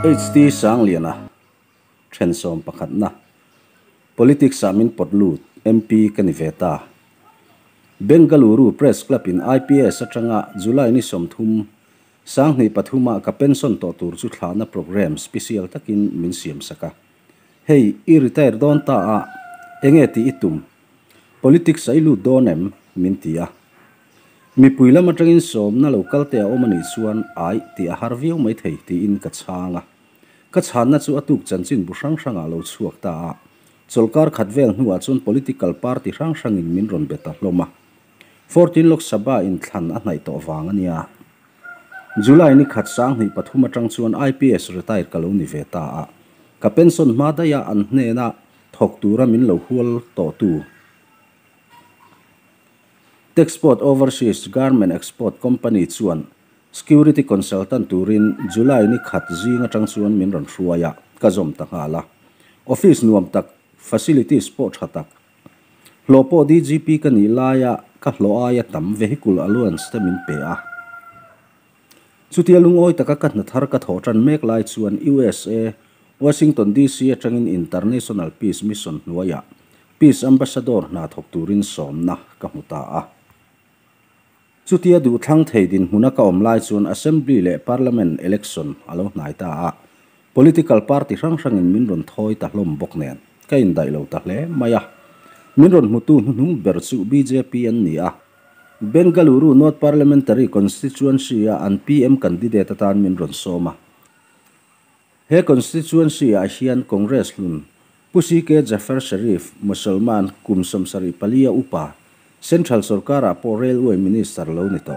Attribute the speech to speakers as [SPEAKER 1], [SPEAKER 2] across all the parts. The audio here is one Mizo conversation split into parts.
[SPEAKER 1] HT Sangliana, Then sawm pakhatna, Politics ah min pawt lut, MP ka ni ve ta. Bengaluru Press Club in IPS atanga July ni 30, 2003 ah ka pension tawh tur chu thlahna programme special takin min siam sak a. Hei, i retire dawn ta a, enge tih i tum? Politics ah i lut dawn em? min ti a. Mipui lam atangin sawmna lo kal te a awm a nih chuan aih tih a har viau mai thei tiin ka chhang a. Ka chhanna chu a tuk chanchin bu hrang hrangah lo chhuak ta a. Chawlhkar khat vel hnuah chuan political party hrang hrangin min rawn be ta hlawm a. 14 Lok Sabha inthlan a hnaih tawh vang a nia. July ni khat 2003 atang chuan IPS retire ka lo ni ve ta a. Ka pension hma daih a an hnena thawk tura min lo hual tawhtu. Texport Overseas Garment Export Company chuan Security Consultant turin July ni khat zing atang chuan min rawn hruai a, ka zawm ta nghal a. Office nuam tak, facilities pawh tha tak. Hlawh pawh DGP ka nih laia ka hlawh aia tam vehicle allowance te min pe a. Chutia lungawi taka ka hna thar ka thawh tan mek lai chuan USA, Washington DC atangin International Peace Mission hnuaiah Peace Ambassador hna thawk turin sawmna ka hmu ta a. Chutia duhthlang thei dinhmuna ka awm lai chuan Assembly leh Parliament election a lo hnai ta a, political party hrang hrangin min rawn thawi ta hlawm bawk nen ka indaih lo ta hle mai a. Min rawn hmutu hnuhnung ber chu bjp an ni a, Bengaluru North Parliamentary Constituency-a an PM candidate atan min rawn sawm a. He constituency-ah hian Congress hlun Pu CK Jafar Sharif, Musalman, kum 74 a upa, Central sorkarah pawh Railway Minister lo ni tawh.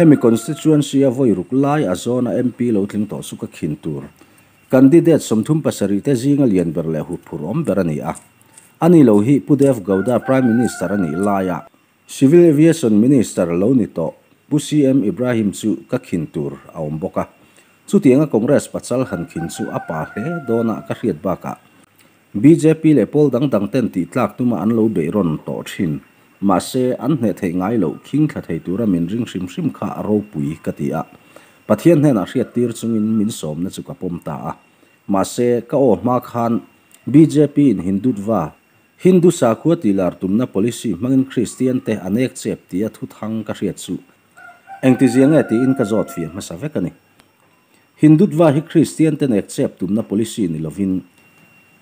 [SPEAKER 1] Hemi constituency-a vawi ruk lai a zawna MP lo tling tawh chu ka khin tur. Candidate 37 te zinga lian ber leh huphur awm ber a ni a. Ani lo hi Pu Dev Gowda Prime Minister a nih laia Civil Aviation Minister lo ni tawh Pu CM Ibrahim chu ka khin tur a awm bawk a. Chutianga Congress pachal han khin chu a pa hle dawnah ka hriat bakah bjp leh pawl dang dang ten tih tlak tuma an lo beih rawn tawh thin. Mahse, an hneh theih ngai loh khing thla thei tura min ring hrim hrim kha a ropui ka ti a. Pathian hnenah hriat tir chungin min sawmna chu ka pawm ta a. Mahse, ka aw hma khan bjp in Hindutva, Hindu sakhua tih lar tumna policy hmangin Kristian te an ek chep tia thuthang ka hriat chu Engtizia nge tiin ka zawt fiah hmasa vek a ni. Hindutva hi Kristian te nek chep tumna policy ni lovin,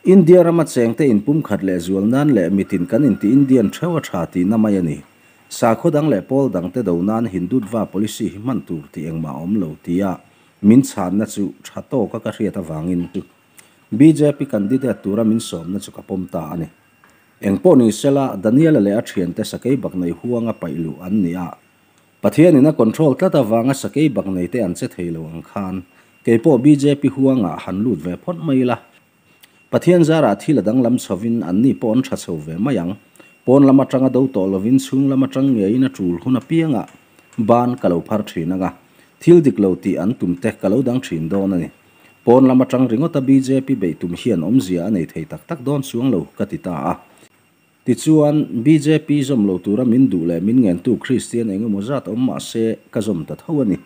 [SPEAKER 1] India rama chengte inpumkhat leh zual nan leh mitin kan inti Indian theuh a tha tihna mai a ni. Sakhaw dang leh pawl dangte do nan Hindutva policy hi hman tur tih engmah a awm lo tia min chhanna chu tha tawka ka hriat avangin bjp candidate tura min sawmna chu ka pawm ta a ni. Engpawh ni sela, Daniela leh a thiante sakei bak nei huanga paih luh an ni a. Pathianin a control tlat avanga sakei bak nei te an che thei lo ang khan, kei pawh bjp huangah han lut ve phawt mai ila. Pathian zarah thil a danglam chhovin anni pawh an tha chho ve mai ang. Pawn lam atanga do tawh lovin chhung lam atang ngeiin a tul hun apiangah ban ka lo phar thin anga, thil dik lo tih an tum te ka lo dang thin dawn a ni. Pawn lam atang ringawta bjp beih tum hian awmzia a nei thei tak tak dawn chuang lo ka ti ta a. Tichuan, bjp zawm lo tura min duh leh min ngentu Kristian eng emaw zat awm mah se ka zawm ta tho a ni.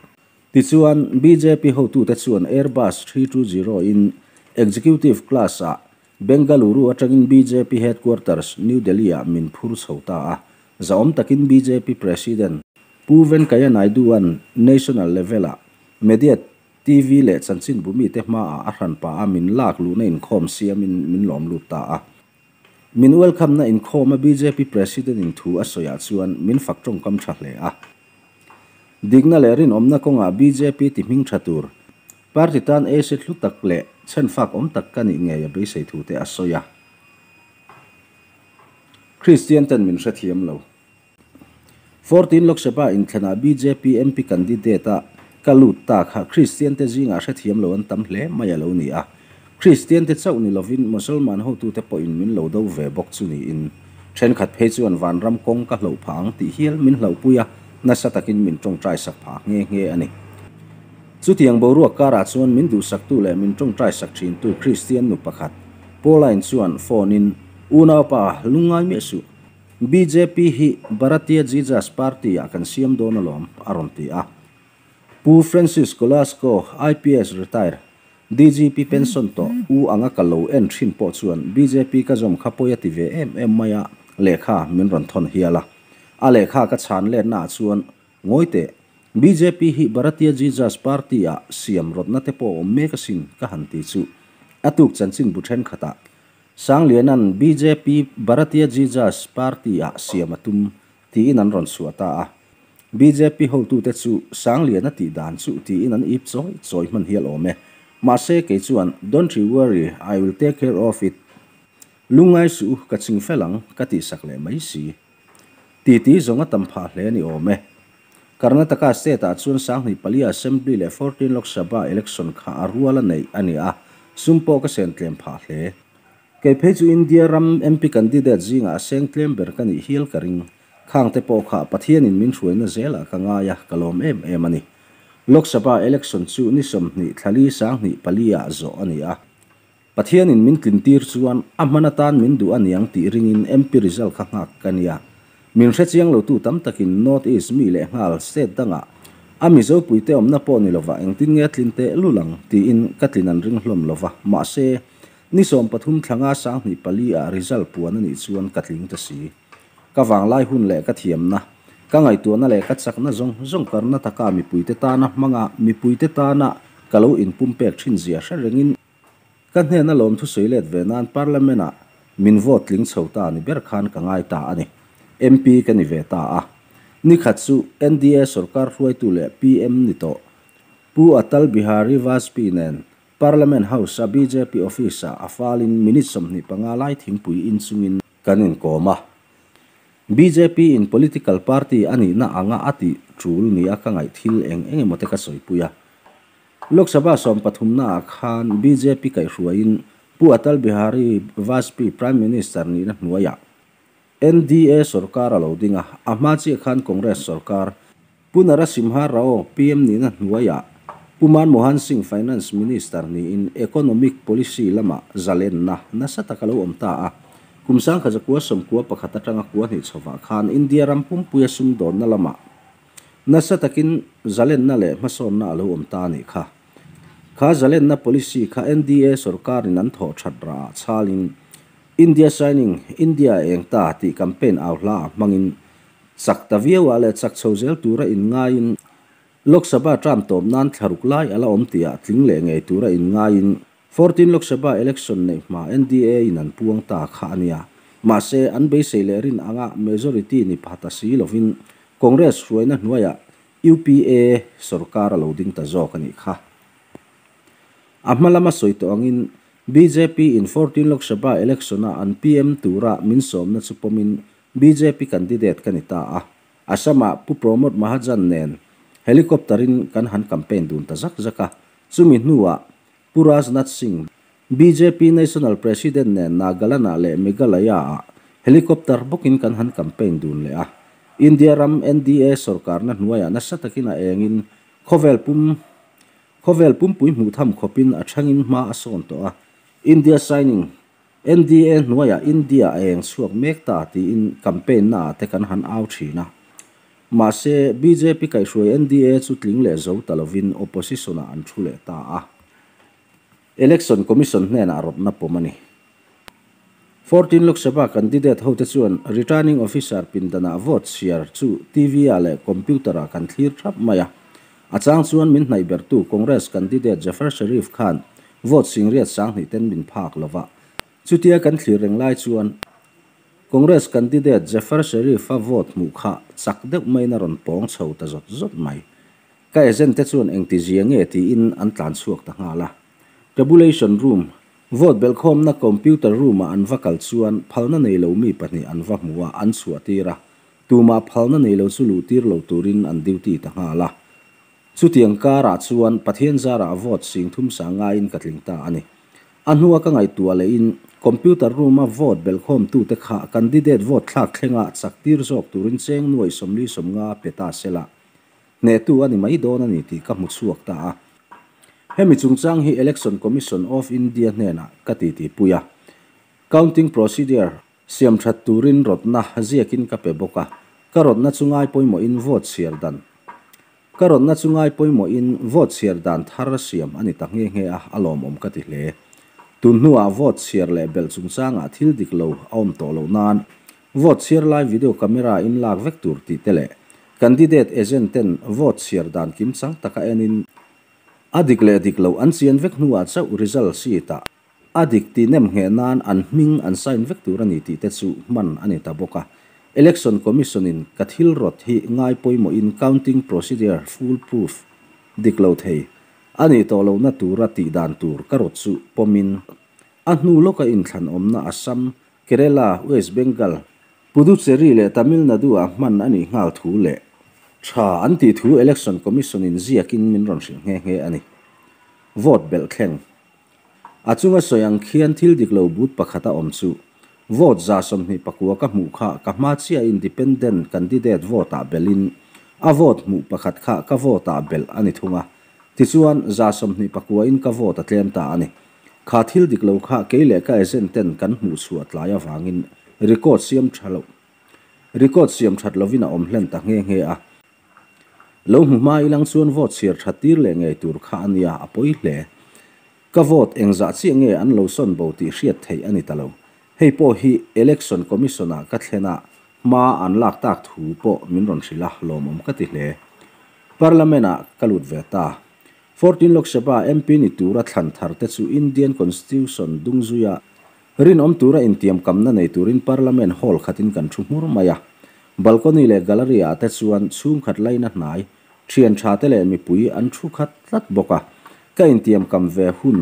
[SPEAKER 1] Tichuan, bjp hotute chuan Airbus 320 in Executive Class-ah Bengaluru atangin bjp Headquarters, New Delhi-ah min phur chho ta a. Zahawm takin bjp President Pu Venkaiah Naidu-a'n National level-ah Media TV leh chanchin bu mite hmaah a hran pah a min lak luhna inkhawm siamin min lawm lut ta a. Min welcome na inkhawm a bjp President in thu a sawiah chuan min fak tawngkam tha hle a. Dikna leh rinawmna kawngah bjp ti hming tha tur, party tan AC hlu tak leh chhenfak awm tak ka nih ngei a beisei thu te a sawi a. Kristian ten min hrethiam lo. 14 Lok Sabha inthlanah bjp MP candidate a ka lut ta kha Kristian te zingah hrethiam lo an tam hle mai a lo ni a. Kristian te chauh ni lovin Musalman hotute pawhin min lo do ve bawk chu niin thenkhat phei chuan vanram kawng ka hloh phah ang tih hial min hlauhpui a, nasa takin min tawngtai sak phah nghe nghe a ni. Chutiang boruak karah chuan min duhsaktu leh min tawngtai sak thintu Kristian nu pakhat Pauline chuan phone in, Unaupa, lungngai miah suh. Bjp hi Bharatiya Jesus Party ah kan siam dawn alawm, a rawn ti a. Pu Francis Colasco, IPS retire, DGP pension tawh u anga ka lo en thin pawh chuan bjp ka zawm kha pawi a ti ve em em mai a, lehkha min rawn thawn hial a. A lehkha ka chhan letna ah chuan, Ngawi teh, bjp hi Bharatiya Jesus Party ah siam rawtna te pawh a awm mek asin ka han ti chu a tuk chanchin bu thenkhatah Sangliana'n bjp Bharatiya Jesus Party ah siam a tum tiin an rawn chhuah ta a. Bjp hotute chu Sangliana tih dan chu tiin an ip chawi chawi hman hial awm e. Mahse kei chuan Don't you worry, I will take care of it. Lungngai suh u, ka ching fel ang, ka tihsak leh mai si. Titi zawng a tam phah hle a ni awm e. Karnataka state ah chuan 2004 Assembly leh 14 Lok Sabha election kha a rual a neih a ni a, sum pawh ka sen tlem phah hle. Kei phei chu India ram MP candidate zingah a seng tlem ber ka nih hial ka ring. Khang te pawh kha Pathianin min hruaina zelah ka ngai a, ka lawm em em a ni. Lok Sabha election chu ni 20 thlali 2004 ah zawh a ni a. Pathianin min tlintir chuan a hman atan min duh a niang tih ringin MP result kha nghak ka nia. Min hrechiang lotu tam takin North East mi leh nghal state dangah a Mizo puite awmna pawh ni lovah engtin nge a tlin teh lul ang tiin ka tlin an ring hlawm lova. Mahse, ni 13 thlanga 2004 ah result puan a nih chuan ka tling ta si. Ka vanglai hun leh ka thiamna, ka ngaihtuahna leh ka chakna zawng zawng Karnataka mipuite tana hmanga mipuite tana ka lo inpumpek thin zia hre rengin, Ka hnena lawmthu sawi let ve nan Parliament-ah min vote tling chho ta ni ber khan ka ngai ta a ni. MP ka ni ve ta a. Ni khat chu NDA sorkar hruaitu leh PM ni tawh Pu Atal Bihari Vajpayee nen Parliament House-a bjp office-ah a falin minute 25 lai thingpui in chungin kan inkawm a. Bjp in political party a nihna anga a tih tul nia ka ngaih thil eng eng emaw te ka sawipui a. Lok Sabha sawmpathumnaah khan bjp kaihhruaiin Pu Atal Bihari Vajpayee Prime Minister nihna hnuaiah NDA sorkar a lo ding a, a hma chiah khan Congress sorkar Pu Narasimha Rao PM nihna hnuaiah Pu Manmohan Singh Finance Minister niin economic policy lamah zalenna nasa tak a lo awm ta a. Kum 1991 atanga kua hnih chhovah khan India ram pumpuia sumdawnna lamah Nasa takin zalenna leh hmasawnna a lo awm ta a nih kha. Kha zalenna policy kha NDA sorkarin an thawh that rah ah chhalin India Shining, India a eng ta tih campaign au hla ah hmangin chak ta viau ah leh chak chho zel tura inngaiin Lok Sabha term tawp nan thlaruk lai a la awm tih ah tling leh ngei tura inngaiin 14 Lok Sabha election neih hma NDA in an puang ta kha a nia. Mahse, an beisei leh rin anga majority ni pha ta si lovin Congress hruaina hnuaiah UPA sorkar a lo ding ta zawk a nih kha. A hma lama sawi tawh angin bjp in 14 Lok Sabha election-a an PM tura min sawmna chu pawmin bjp candidate ka ni ta a. Assam-ah Pu Pramod Mahajan nen helicopter-in kan han campaign dun ta zak zak a. Chumi hnuah Pu Rajnath Singh, bjp National President nen Nagaland-ah leh Meghalaya-ah helicopter bawkin kan han campaign dun leh a. India ram NDA sorkarna hnuaiah nasa takin a engin khawvel pum khawvel pumpui hmuh tham khawpin a thangin hma a sawn tawh a. India Shining, NDA hnuaiah India a eng chhuak mek ta tiin campaign naah te kan han au thin a. Mahse, bjp kaihhruai NDA chu tling leh zo ta lovin opposition-ah an thu leh ta a. Election Commission hnenah rawtna pawm a ni. 14 Lok Sabha candidate hote chuan Returning Officer pindanah vote chhiar chu TV-ah leh computer-ah kan thlir thap mai a. A chang chuan min hnaih bertu Congress candidate Jafar Sharif khan vote singriat 2000 ten min phak lova. Chutia kan thlir reng lai chuan Congress candidate Jafar Sharif-a vote hmuh kha chak deuh maiin a rawn pawng chho ta zawt zawt mai. Ka agent te chuan engti zia nge tiin an tlan chhuak ta nghal a. Tabulation room, vote belhkhawmna computer room-ah an va kal chuan phalna nei lo mi pahnih an va hmu a, an chhuah tir a. Tumah phalna nei lo chu luh tir lo turin an duty ta nghal a. Chutiang karah chuan Pathian zarah vote sing thum sang ngaiin ka tling ta a ni. A hnua ka ngaihtuah lehin computer room-a vote belhkhawmtute kha candidate vote thlak thlenga chak tir zawk turin cheng nuaih 40 50 pe ta se la, hnehtu a ni mai dawn a ni tih ka hmu chhuak ta a. Hemi chungchang hi Election Commission of India hnenah ka titipui a. Counting procedure siam that turin rawtna ziakin ka pe bawk a, ka rawtna chu ngai pawimawhin vote chhiar dan. Ka rawtna chu ngai pawimawhin vote chhiar dan thar siam a ni ta nghe nghe a, a lawmawm ka ti hle. Tun hnuah vote chhiar leh belh chungchangah thil dik lo a awm tawh loh nan vote chhiar lai video camera in lak vek tur tih te leh candidate agent ten vote chhiar dan kimchang taka enin a dik leh dik loh an chian vek hnuah chauh result sheet ah A dik tih nem ngheh nan an hming an sign vek tur a ni tih te chu hman a ni ta bawk a. Election Commission in ka thil rawt hi ngai pawimawhin counting procedure fool proof dik lo thei a nih tawh lohna tura tih dan tur ka rawt chu pawmin a hnu lawka inthlan awmna Assam, Kerala, West Bengal, Puducherry leh Tamil Nadu ah hman a nih nghal thu leh tha an tih thu Election Commission in ziakin min rawn hrilh nghe nghe a ni. Vote belh thleng. A chunga sawi ang khian thil dik lo but pakhat a awm chu. Vote 24 ka hmuh kha ka hma chiah independent candidate vote ah belhin a vote hmuh pakhat kha ka vote ah belh a ni thung a. Tichuan, 29 in ka vote a tlem ta a ni. Kha thil dik lo kha kei leh ka agent ten kan hmuh chhuah tlai avangin record siam tha lo record siam that lovin a awm hlen ta nghe nghe a. Lo hmu hma ilang chuan vote chhiar that tir leh ngei tur kha a nia, a pawi hle. Ka vote engzah chiah nge an lo sawn bo tih hriat theih a ni ta lo. Hei pawh hi Election Commission ah ka thlen a, hma an lak tak thu pawh min rawn hrilh a, lawmawm ka ti hle. Parliament ah ka lut ve ta. 14 Lok Sabha MP ni tura thlan thar te chu Indian Constitution dungzuia Rinawm tura intiamkamna nei turin Parliament Hall khatin kan thu hmur mai a. Balcony leh Gallery ah te chuan chhungkhat laina hnai, thian tha te leh mipui an thu khat tlat bawk a. Ka intiamkam ve hun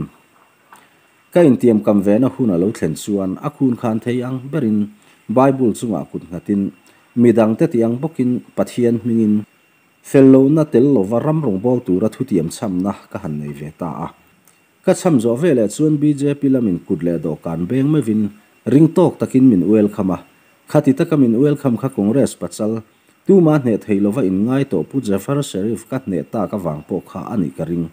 [SPEAKER 1] Ka intiamkam vena hun a lo thlen chuan a khun khan thei ang berin Bible chungah kut nghatin midangte ti ang bawkin Pathian hmingin fel lohna tel lova ram rawngbâwl tura thutiam chhamna ka han nei ve ta a. Ka chham zawh veleh chuan bjp lamin kut leh dawhkan beng meuhin ring tawk takin min welcome a. Khati taka min welcome kha Congress pachal, tuma hneh thei lova inngai tawh Pu Jafar Sharif ka hneh tak avang pawh kha a nih ka ring.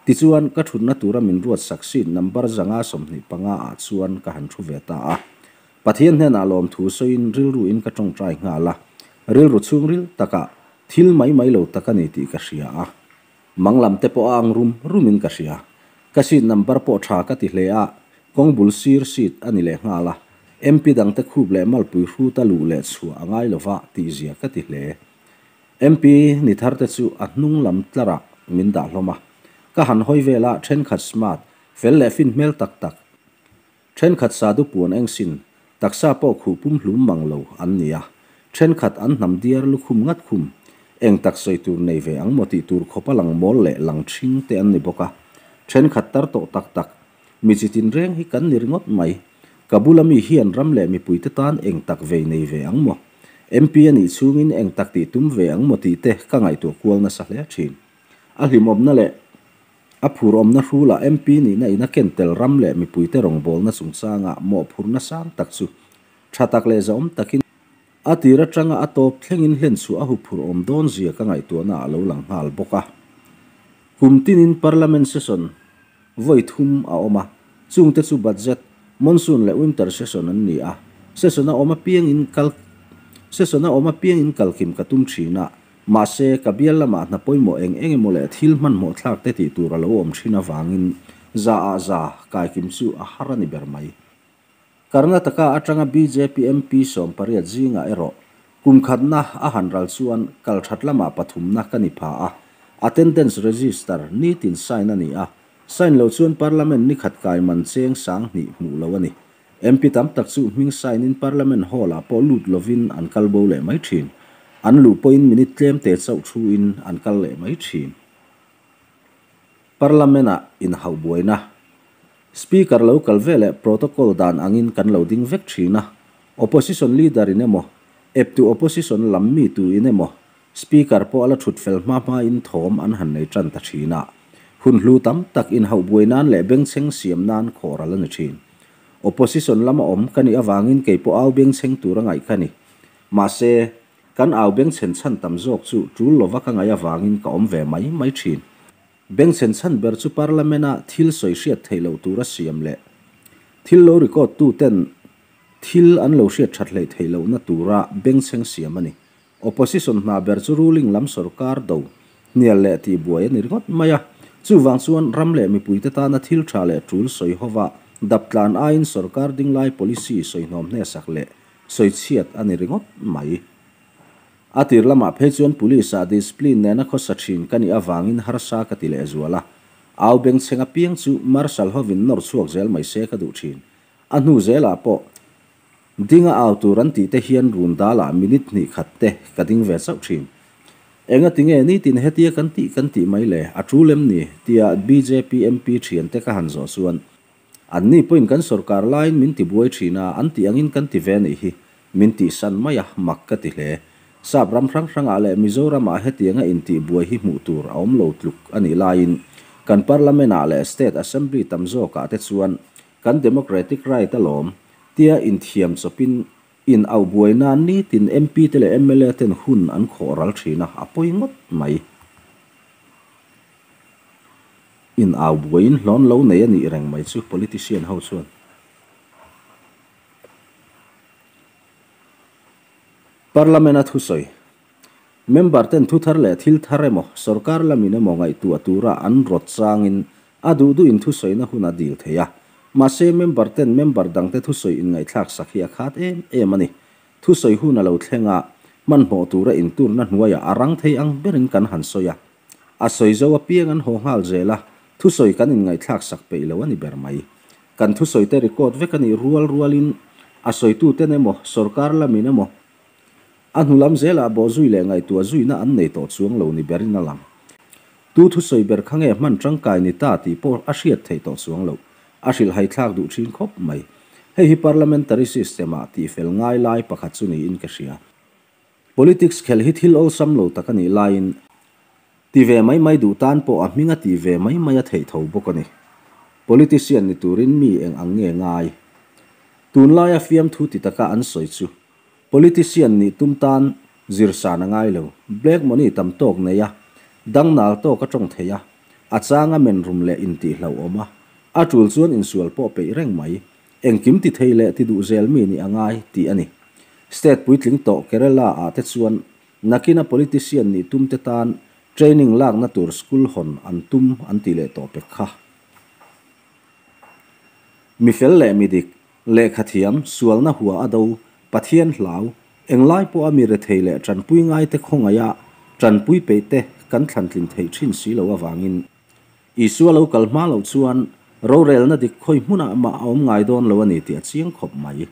[SPEAKER 1] Tichuan, ka thutna tura min ruat sak seat number 525 ah chuan ka han thu ve ta a. Pathian hnenah lawmthu sawiin rilru in ka tawngtai nghal a. Rilru chhungril takah thil mai mai lo tak a ni tih ka hria a. Mang lam te pawh a ang rum rum in ka hria. Ka seat number pawh tha ka ti hle a, kawng bul sir seat a ni leh nghal a. MP dang te khup leh malpui hrut a luh leh chhuah a ngai lova tih zia ka ti hle. MP ni thar te chu a hnung lam tlar ah min dah hlawm a. Ka han hawi vel a, thenkhat smart, fel leh fin hmel tak tak. Thenkhat sadu puan eng sin, taksa pawh khuh pumhlum mang lo an ni a. Thenkhat an hnam diar lukhum ngat khum, eng tak sawi tur nei ve ang maw tih tur khawpa lang mawl leh lang thing te an ni bawk a. Thenkhat tar tawh tak tak, mi chi tinreng hi kan ni ringawt mai. Ka bula mi hian ram leh mipuite tan eng tak vei nei ve ang maw? MP a nih chhungin eng tak tih tum ve ang maw tih te ka ngaihtuah kual nasa hle thin. A hlimawmna leh A phur awmna hrulah MP nihna in a ken tel ram leh mipuite rawngbawlna chungchanga mawhphurhna sang tak chu tha tak leh zahawm takin a tir atanga a tawp thlengin hlenchhuah a huphurh awm dawn zia ka ngaihtuahna a lo lang nghal bawk a. Kum tinin Parliament session vawi thum a awm a, chungte chu Budget, Monsoon leh Winter session an ni a, session a awm apiangin kal session a awm apiangin kalkim ka tum thin a, Mahse, ka bial lamah hna pawimawh eng eng emaw leh thil hmanhmawh thlak te tih tur a lo awm thin avangin za ah za kaikim chu a har a ni ber mai. Karnataka atanga bjp MP 18 zingah erawh kum khatna a han ral chuan kal that lamah pathumna ka ni pha a, attendance register nitin sign a ni a, sign lo chuan Parliament nikhat kai man cheng 2000 hmuh lo a ni. MP tam tak chu hming sign in Parliament Hall ah pawh lut lovin an kal bo leh mai thin. An luh pawhin minute tlem te chauh thu in an kal leh mai thin. Parliament ah inhauh buaina. Speaker lo kal ve leh protocol dan angin kan lo ding vek thin a. Opposition leader in emaw, eptu opposition lam mi tu in emaw Speaker pawh a la thut fel hma hma in thawm an han nei tan ta thin a. Hun hlu tam tak inhauh buai nan leh bengchheng siam nan khawhral a ni thin. Opposition lama awm ka nih avangin kei pawh au bengchheng tur a ngaih ka ni. Mahse, kan au bengchhen chhan tam zawk chu tul lova ka ngaih avangin ka awm ve mai mai thin. Bengchhen chhan ber chu Parliament-a thil sawi hriat theih loh tura siam leh thil lo record tu ten thil an lo hriat that hleih theih lohna tura bengchheng siam a ni. Opposition hna ber chu ruling lam sorkar do. Hnial leh tihbuai a ni ringawt mai a. Chuvang chuan ram leh mipuite tana thil tha leh tul sawi hova dap tlan aiin sorkar dinglai policy sawi hnawm hnesak leh sawi chhiat a ni ringawt mai. A tir lamah phei chuan police ah discipline nena khawsa thin ka nih avangin harsa ka ti lehzual a. Au bengchheng apiang chu Marshal hovin nawr chhuak zel mai se ka duh thin. A hnu zelah pawh Dinga au tur an tih te hian run dalah minute hnih khat te ka ding ve chauh thin. Engati nge nitin hetia kan tih kan tih mai le, a tul em ni? tia bjp MP thiante ka han zawh chuan, Anni pawhin kan sorkar laiin min ti buai thin a, an tih angin kan ti ve nih hi, min tihsan mai a, mak ka ti hle. Sap ram hrang hrangah leh Mizoramah hetianga intihbuai hi hmuh tur a awm lo tluk a nih laiin kan Parliament-ah leh State Assembly tam zawkah te chuan Kan democratic right alawm, tia inthiam chawpin in auh buai nan nitin MP te leh mla ten hun an khawh ral thin a, a pawi ngawt mai. In au buaiin hlawn lo nei a nih reng mai chu politician ho chuan. Parliament a thusawi. Member ten thu thar leh thil thar emaw, sorkar lamin emaw ngaihtuah tura an rawt changin a duh duhin thusawina hun a dil thei a. Mahse, member ten member dangte thusawi inngaihthlak sak hi a khat em em a ni. Thusawi hun a lo thleng a, hmanhmawh tura inturna hnuaiah a rang thei ang berin kan han sawi a. A sawi zo apiang an haw nghal zel a, thusawi kan inngaihthlak sak peih lo a ni ber mai. Kan thusawite record vek a nih rual rualin a sawituten emaw, sorkar lamin emaw, A hnu lam zelah bawhzui leh ngaihtuah zuina an nei tawh chuang lo ni berin a lang. Tu thusawi ber kha nge hman tangkai ni ta tih pawh a hriat theih tawh chuang loh. A hrilhhai thlak duh thin khawp mai. Hei hi parliamentary system-ah tihfel ngai lai pakhat chu niin ka hria. Politics khelh hi thil awlsam lo tak a nih laiin ti ve mai mai duh tan pawh a hming a ti ve mai mai a theih tho bawk a ni. Politician ni turin mi eng ang nge ngai? Tunlaia fiamthu ti taka an sawi chu Politician nih tum tan zir san a ngai lo. Black money tam tawk nei a, dang nal tawk a tawng thei a, a chang a men rum leh intih hlauhawm a, a tul chuan insual pawh peih reng mai. Engkim ti thei leh ti duh zel mi nih a ngai tih a ni. State puitling tawh Kerala ah te chuan nakina politician nih tum te tan training lakna tur school hawn an tum an ti leh tawh pek kha. Mi fel leh mi dik, Lehkhathiam, sualna hua a do, Pathian hlau, englai pawha mi rethei leh tanpui ngaite khawngaiha tanpui peih te kan thlantlin theih thin si lo avangin Isua lo kal hma loh chuan rorelna dik khawi hmunah mah a awm ngai dawn lo a ni tih a chiang khawp mai.